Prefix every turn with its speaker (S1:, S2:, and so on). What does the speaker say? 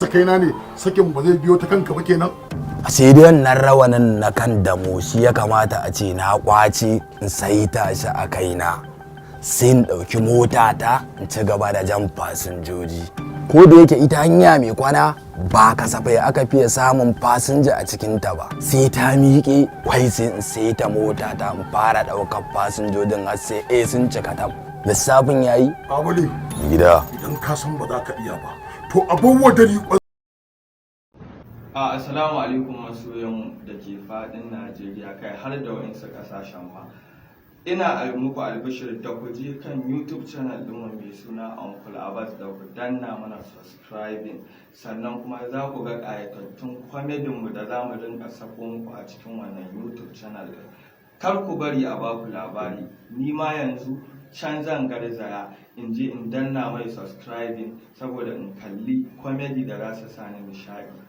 S1: Kaina ne sakin ba zai biyo ta kanka ba kenan.
S2: Sai dai wannan rawanin na kan damo shi ya kamata a ce na kwace in saita shi a kaina, sai in ɗauki mota ta in ci gaba da jan fasinjoji. Ko da yake ita hanya mai kwana ba kasafai aka fiye samun fasinja a cikinta ba, sai ta miƙe kwai, sai in saita mota ta in fara ɗaukar fasinjojin har sai sun cika tab. Lissafin yayi.
S1: Abule.
S2: Gida.
S1: Idan ka san ba za ka iya ba, to abubuwa da riƙon
S3: Assalamu alaikum masoyanmu da ke fadin Najeriya, kai har da wa'insu kasashen ma. Ina muku albishir da ku je kan YouTube channel ɗinmu mai suna Uncle Abbas da ku danna mana subscribing, sannan kuma za ku ga ƙayatattun comedy mu da za mu rinka sako muku a cikin wannan YouTube channel ɗin. Kar ku bari a baku labari, ni ma yanzu can zan garzaya in je in danna mai subscribing saboda in kalli comedy da za su sani nishaɗi.